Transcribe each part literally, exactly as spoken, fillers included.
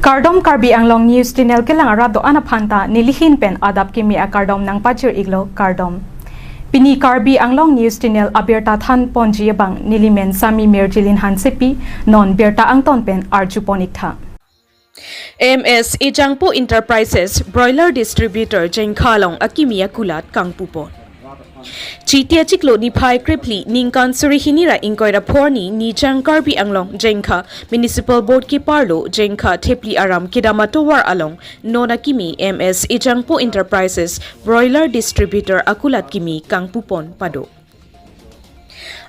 Kardom, Karbi Anglong News Channel kelang arat do-an aphanta nelihin pen adap kimi akardom nangpachir-iklo, kardom. Pini Karbi Anglong News Channel abirta thanponji abang nelimen Sami Mirjilin Hansepi, non birta angton pen arjupon-iktha. M S Ejangpo Enterprises Broiler Distributor Jengkha along akimi akulat kangpupon. Chiti achiklo niphai krephli ningkan suri hini ra ingkoi ra pho arni Nijang Karbi Anglong Jengkha Municipal Board keparlo Jengkha thepli aram kedam atovar along non akimi M S Ejangpo Enterprises Broiler Distributor akulat kimi kangpupon pado.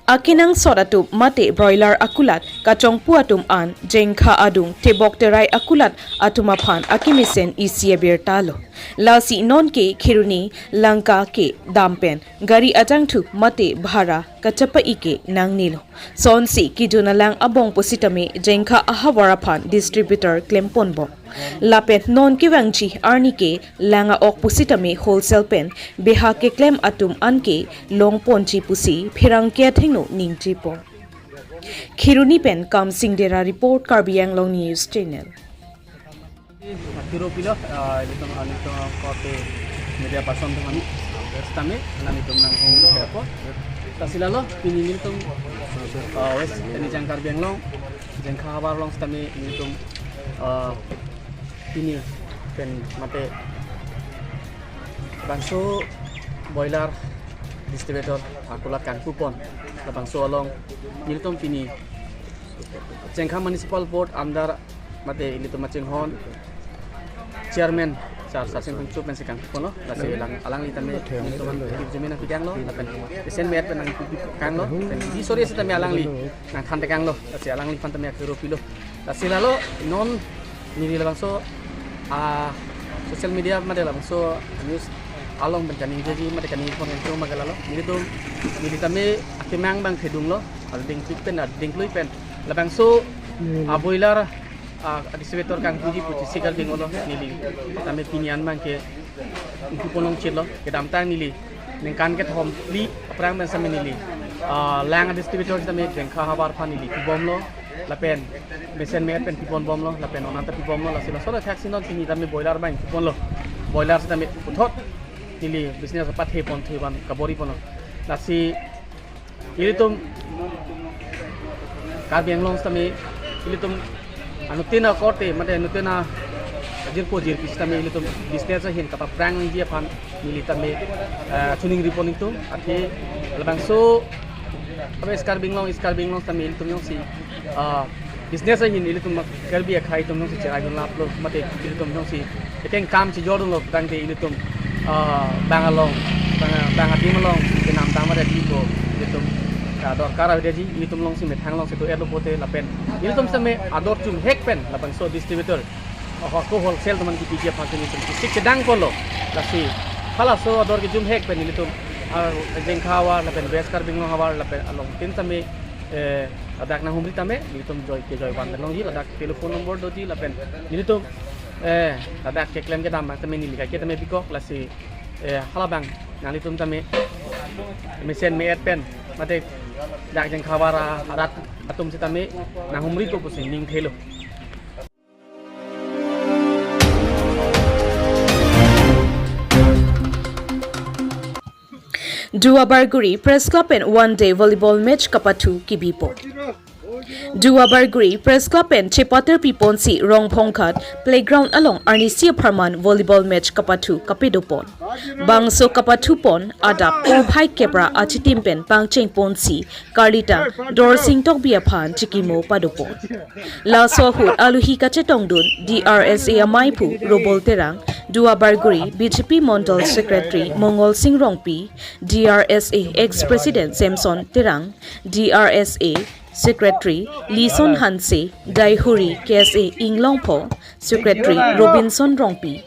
Akenangsot atum mate broiler akulat kachongpu atum an Jengkha adung tebok terai akulat atum aphan akimesen isi abirta lo. Lasi nonke Kheroni Langka kedam pen gari ajangthu mate bhara kachapa-i ke nangnelo. Sonsi kejun alang abong pusitame Jengkha ahavar aphan distributor klemponbom. Lapen non kevangji arni ke lang a-ok pusitame wholesale pen beha keklem atum anke longponji pusi pherangke athengno ningjepon. Kheroni pen Kamsing Dera report, Karbi Anglong News Channel. Akhiro pilo, ah, ilitum, ilitum korte media person atum kami, sitame, nelitum nanghumri apo. Lasi lalo, pini nelitum, ah, West Nijang Karbi Anglong, Jengkha havar along sitame nelitum, ah, pini pen mate bangso broiler distributor akulat kangpupon. Labangso along nelitum pini Jengkha Municipal Board under mate ilitum machinghon chairman Sar Sasing Phangcho pensi kangpuponlo. Lasi lang alangli tame nelitum kip jamin nangpidanglo, lapen mesen me-et pen nangpikanglo, lapen di sore sitame alangli nangthantekanglo. Lasi alangliphan tame akhiro pilo. Lasi lalo non neli labangso, ah, social media mate labangso news along pen kaningjeji mate kaningpon yang cuma lalo. Nelitum, neli tame akemang abang thedunglo, ading pik pen, ading klui pen. Labangso, ah, broiler, ah, distributor kangpuji pu chisi karding olo neli tame pini an abang ke ingkupon longchitlo, kedamtang neli ningkan kethom phli aphrang pen sitame neli, ah, lang distributor sitame Jengkha havar aphan neli pibomlo, lapen mesen me-et pen piponbomlo, lapen onata pibomlo, lasi laso athak si non pini tame broiler abang ingkuponlo, broiler sitame puthot neli business apatheponthu abang kabor-iponlo. Lasi ilitum Karbi Anglong sitame ilitum anuttin akorte mate anuttin ajirpo jirpi sitame ilitum business ahin kapaphrang nangji aphan neli tame, eh, chuning ripon ingtung. Athe labangso West Karbi Anglong, East Karbi Anglong sitame ilitum jongsi, ah, business ahin ilitum Karbi akhei atum jongsi cherai dunlaplo mate ilitum jongsi ekeng kam chejordunlo tangte ilitum, ah, bang along, bang, bang adim along kenamdam mate dipo ilitum kadorkar aveji, ilitum alongsi methang alongsi do-etlo pote lapen ilitum sitame ador chumhek pen labangso distributor, oh, ako wholesale atum an kipiji aphan si nelitum kisik kedangponlo. Lasi halaso ador kejumhek pen nelitum, ah, Jengkha havar lapen West Karbi Anglong havar lapen alongtin sitame, eh, ladak nanghumri tame nelitum joi ke joi van longji, ladak telephone number doji lapen nelitum, eh, ladak keklem kedam abang tame neli kaike tame bikok. Lasi, eh, halabang nanglitum tame mesen me-et pen mate dak Jengkha havar arat atum sitame nanghumrikok pusi ningthelo. Duarbagori Press Club pen one day volleyball match kapathu kibipon. Duarbagori Press Club pen chepatir piponsi Rongphongkhat playground along arnisi apharman volleyball match kapathu kapadopon. Bangso kapathupon adap Korphai Kepra achitim pen pangchengponsi karlita Dorsing Tokbi aphan chikimo padopon. Laso ahut alohi kachetongdun D R S A amaiphu Robol Terang, Duarbagori B J P Mondol Secretary Mongol Sing Rongpi, D R S A ex-president Samson Terang, D R S A Secretary Lison Hanse, Daihuri K S A Inglongpho Secretary Robinson Rongpi,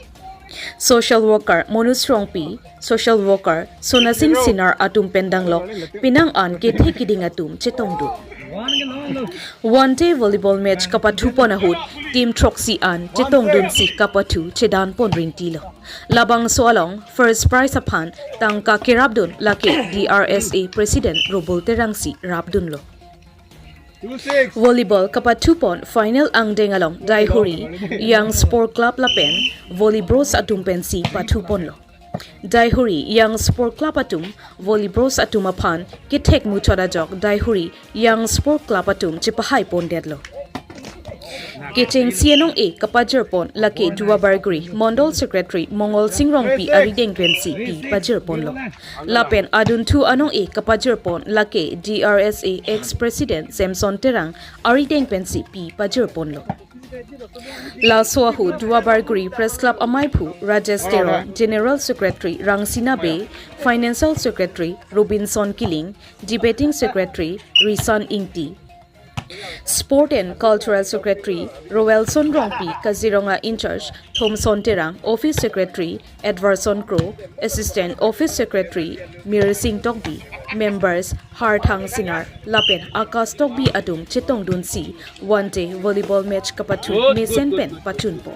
social worker Manoj Rongpi, social worker Sonasing Sinar atum pen danglok penang an kethe kiding atum chetongdun. One day volleyball match kapathupon ahut team throksi an chetongdunsi kapathu chedanpon ringtilo. Labangso along first prize aphan tangka kerapdun lake D R S A President Robol Terangsi rapdunlo. Volleyball kapathu pon final angdeng along Daihuri Young Sport Club lapen Volleybros atum pensi pathu ponlo. Daihuri Young Sport Club atum Volleybros atum aphan kethek muchot ajok Daihuri Young Sport Club atum chepahai pondetlo. Kechengsi anong-e kapajir pon lake Duar Bagori Mondol Secretary Mongol Sing Rongpi arideng pensi pi pajir ponlo. Lapen adunthu anong-e kapajir pon lake D R S A ex President Samson Terang arideng pensi pi pajir ponlo. Laso ahut Duar Bagori Press Club amaiphu Rajesh Teron, General Secretary Rangsina Bey, Financial Secretary Robinson Killing, Debating Secretary Risan Ingti, Sport and Cultural Secretary Roelson Rongpi, Kaziranga in-charge Thomson Terang, Office Secretary Edwardson Kro, Assistant Office Secretary Mir Sing Tokbi, members Harthang Sinar lapen Akash Tokbi atum chetongdunsi one day volleyball match kapathu mesen pen pachunpo.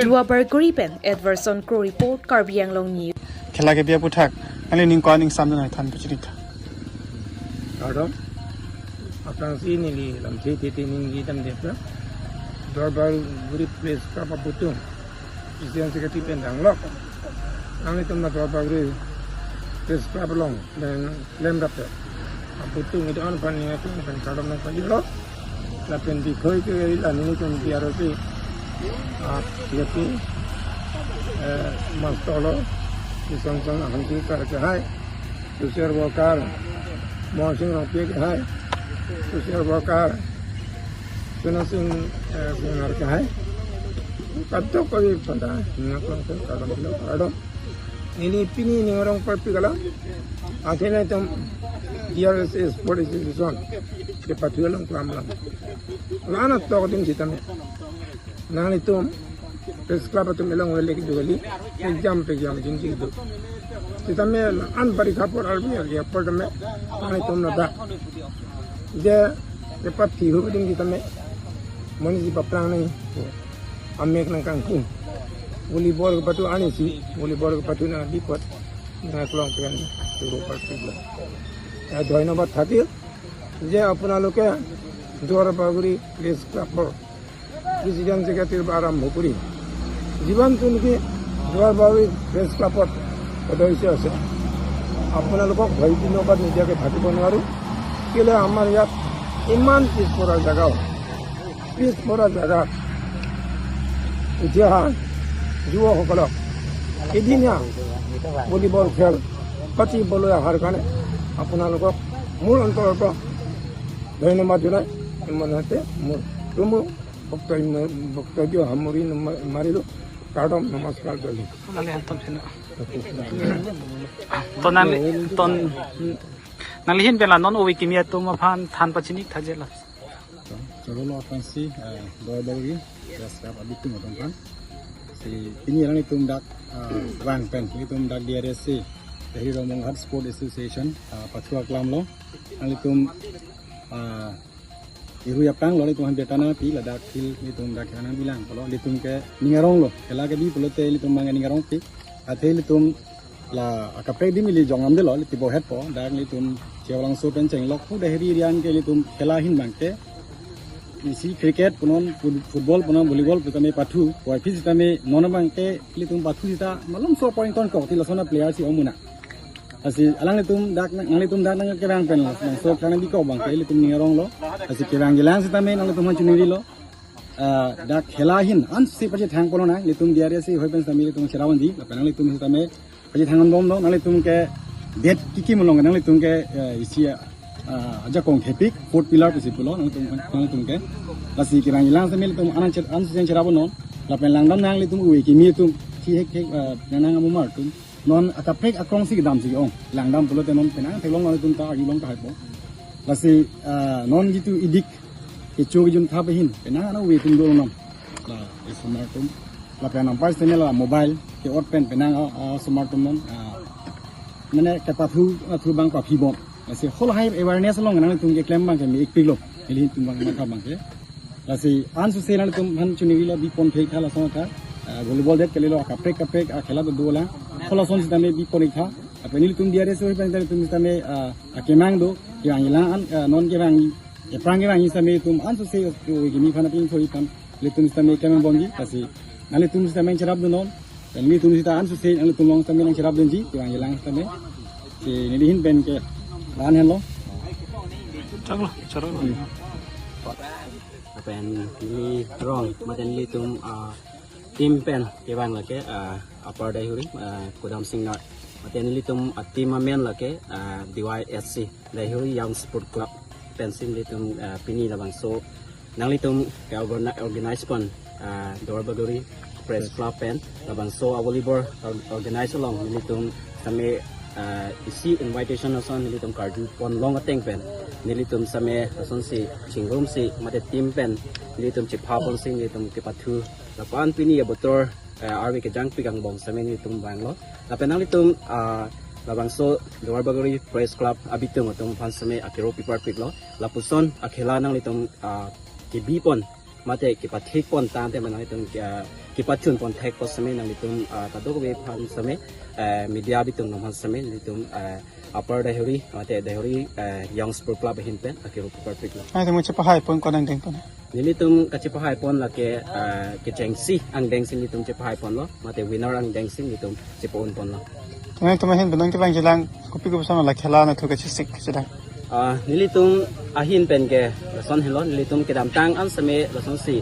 Duar Bagori pen Edwardson Kro report, Karbi Anglong News. Khela kebi aputhak, nangli ning ko-an ingsam nang than pachini tha. Kardom. Aphrangsi neli lamthe titi ningje damde pra. Duar Bagori Press Club aputhak President Secretary pen danglok. Nanglitum na Duar Bagori Press Club along pen klem rapte. Aputhak itu an pan ning atum pen kardom nangpajirlo. Lapen bikhoi ke la nelitum D R S A, ah, yaitu, eh, master lo, di Samson Ahanti kar ke hai, social worker Mongol Sing Rongpi ke hai, social worker Suna Sing, eh, Singnar ke hai. Kadokave pada, ning aklong pen kardom, kardom. Neli pini ning arong parpik alam. Akhirnya itum D R S A Sport Association kepathu along klam alam. La-an atok adim sitame. Nanglitum Press Club atum along vele kedo kali. Pejam pejam jinji kedo. Sitame la-an bari khapor arbi arbi apor tame. Nanglitum na dak. Je, je pathi hu adim sitame. Monit si paplang nang. Amek nangkangkung. Volleyball kepathu ani si, volleyball kepathu nang dipot, nang klong pen turu parpik lo. Ya, ধন্যবাদ থাকিল যে আপোনালোকে দুৱাৰ বাগৰি প্ৰেছ ক্লাবৰ প্ৰেচিডেণ্ট ছেক্ৰেটাৰীৰ পৰা আৰম্ভ কৰি যিমানটো নেকি দুৱাৰ বাগৰি প্ৰেছ ক্লাবত সদস্য আছে, আপোনালোকক ধন্যবাদ নিদিয়াকৈ থাকিব নোৱাৰোঁ। কেলে আমাৰ ইয়াত ইমান পিছপৰা জেগাও পিছপৰা জেগাত উঠি অহা যুৱকসকলক এদিনীয়া ভলীবল খেল পাতিবলৈ অহাৰ কাৰণে আপোনালোকক মোৰ অন্তৰৰ পৰা ধন্যবাদ জনাই ইমানতে মোৰ চমু বক্তব্য, বক্তব্য সামৰি নুমা-, মাৰিলোঁ। কাৰ্ডম নমস্কাৰ জনালোঁ। Ton nang, ton, nanglihin pen la non ove kimi atum aphan than pachini tha je la. Chorolo aphansi, eh, Duar Bagori, Press Club abitum atum aphan. Si pini alanglitum dak, eh, vang pen, alanglitum dak D R S A, Daihuri Rongmonghat Sport Association, eh, pathu aklam lo. Alanglitum, eh, iru yapang lo, alanglitum aphan birta nangpi, ladak field, alanglitum dak khela nangbilang, pulo, alanglitum ke ning arong lo, khela kebi pulote alanglitum mang ning arongpi, athe alanglitum la akaprek adim ili jongam delo, ili tibo hetpo, dak ilitum Chevlangso pen chenglok pu Daihuri rian ke ilitum khela ahin abangke. Isi cricket punon, fut-, football punon, volleyball pu tame pathu, puvoiphit sitame non abangke ilitum pathu sita malomso point konkok ti lason a player si ong muna. Lasi alanglitum dak nang, nanglitum dak nangkevang pen labangso klang bikok abangke ilitum ning arong lo. Lasi kevang jilang sitame nanglitum aphan choningri lo. Ah, dak khela ahin ansi pachethang ponlonang, ilitum D R S A hoi pen sitame ilitum cheravanji, lapen nanglitum sitame pachethang anbom lo, nanglitum ke det kikim along nanglitum ke, eh, isi, ah, ajakong thepik, fourth pillar pusi pulo, nanglitum, nanglitum ke. Lasi kevang jilang sitame ilitum anang cher-, ansi cheravan non, lapen langdamnang ilitum ove kimi atum, si hek hek, eh, nang nang amumar atum. Non akaprek akrongsi kedamsi ong. Langdam pulote non penang theklong nanglitum ta arjulong tahai po. Lasi, ah, non jitu idik kecho kejun thap ahin, penang ana ove atum dolo non. La, osomar atum. Lapen anpar sitame la mobile ke-ot pen penang, ah, ah, osomar atum non, ah, mane kepathu, ah, thu abang paphi bom. Lasi halahai awareness along nanglitum keklem abangke me-ikpiklo. Nelitum abang matha abangke. Lasi ansose nanglitum aphan choningri lo, bipon thek tha lason tha. Ah, volleyball det kalilo, akaprek kaprek, ah, khela do dolang. Halason sitame bipon ik tha. Lapen nelitum D R S A hoi pen sitame, ah, akemang do, kevang jilang an, ah, non kevang Aphrang kevang sitame itum ansose ove kimi aphan apin thori aphan ilitum sitame kemang bomji, lasi nanglitum sitame nangcherap dunnon, dan ilitum sita ansose nanglitum along sitame nangcherap dunji, kevang kelang sitame. Si neli ahin pen ke la-an henlo. Chaklo, chaklo. Hmm. Lapen neli rong, mate nelitum, ah, team pen kevang lake, ah, Upper Daihuri, ah, Kudam Singnar. Mate nelitum, ah, team amen lake, ah, D Y S C, Daihuri Young Sport Club pensi nelitum, ah, pini labangso nanglitum ke-orga-, organize pon, ah, Duarbagori Press Club pen labangso a-volleyball or-, organize along nelitum sitame, ah, isi invitation ason nelitum karju pon long ateng pen nelitum sitame asonsi chingrumsi mate team pen nelitum chepha ponsi nelitum kepathu lapu-an pini abotor, eh, arve kejangpik angbong sitame nelitum vanglo. Lapen nanglitum, ah, labangso Duarbagori Press Club abitung atum aphan sitame akero piparpiklo. Lapuson akhela nanglitum, ah, kebi pon mate kepathik pon tangte nanglitum, ah, kepachun pon thek pon sitame nanglitum, ah, kadokave aphan sitame, eh, media abitung aphan sitame nelitum, eh, Upper Daihuri mate Daihuri, eh, Young Sport Club ahin pen akero piparpiklo. Ai, temu chepahai pon konang deng pon. Nelitum kachepahai pon lake, ah, kechengsi angdengsi nelitum chepahai ponlo, mate winner angdengsi nelitum chepa-un ponlo. Tumi tumi ahin pen nangkevang jilang kopi kopi ason la khela anatthu kachesik kachedang. Ah, nelitum ahin pen ke lason henlo, nelitum kedamtang an sitame lasonsi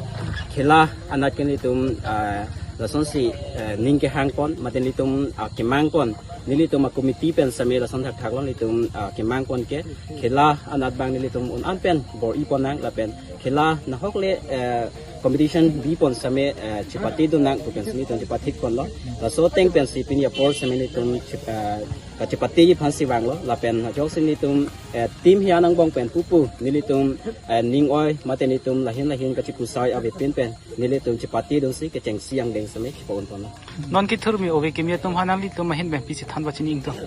khela anat ke nelitum, ah, lasonsi, eh, ning kehang pon, mate nelitum, ah, kemang pon, nelitum a-committee pen sitame lason thakthak lo, nelitum, ah, kemang pon ke khela anat abang nelitum un-an pen bor-i pon nang lapen khela nahok le, eh, competition bi pon sitame, eh, chepate dun nang pu pensi nelitum chepathik ponlo. Laso ateng pensi pini apor sitame nelitum chep-, eh, kachepate aphansi vanglo. Lapen ajoksi nelitum, eh, team hi-an angbong pen pupu nelitum, eh, ning oi mate nelitum lahin lahin kachikusai avepin pen nelitum chepate dunsi kechengsi angdeng sitame chepa-un ponlo. Non kethurmi ove kimi atum aphan nanglitum ahin pen pisi than pachini ingtung?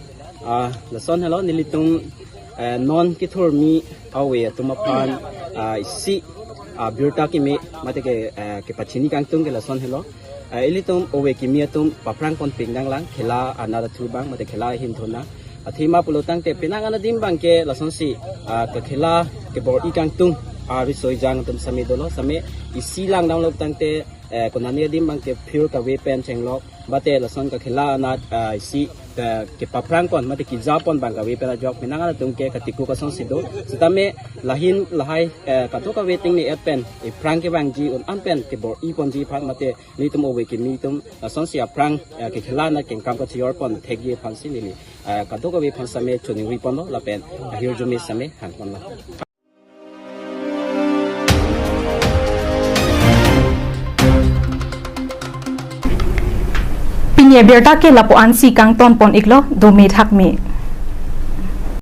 Ah, lason henlo nelitum, eh, non kethurmi ove atum aphan, ah, isi, ah, birta keme mate ke, eh, kepachini kangtung ke lason henlo. Eh, ilitum ove kimi atum paphrang pon pik nanglang khela anat athu abang mate khela ahin thon nang. Athema pulo tangte penang an adim abang ke lasonsi, ah, kakhela kebor-i kangtung, ah, riso ejang atum sitame dolo, sitame isi lang damlo tangte, eh, konani adim abang ke field kave pen chenglok, mate lason kakhela anat, ah, isi, eh, kepaphrang pon mate keja pon abang kave pen ajok penang an atum ke katikuk asonsi do. Sitame lahin lahai, eh, kadokave tengne-et pen ephrang kevangji un-an pen kebor-i ponji aphan mate nelitum ove kimi atum lasonsi aphrang, eh, kekhela anat kengkam kachejor pon thekji aphansi neli, eh, kadokave aphan sitame choningri ponlo lapen ahirjume sitame hang ponlo. Pini abirta ke lapu-ansi kangton pon iklo, dome thakme.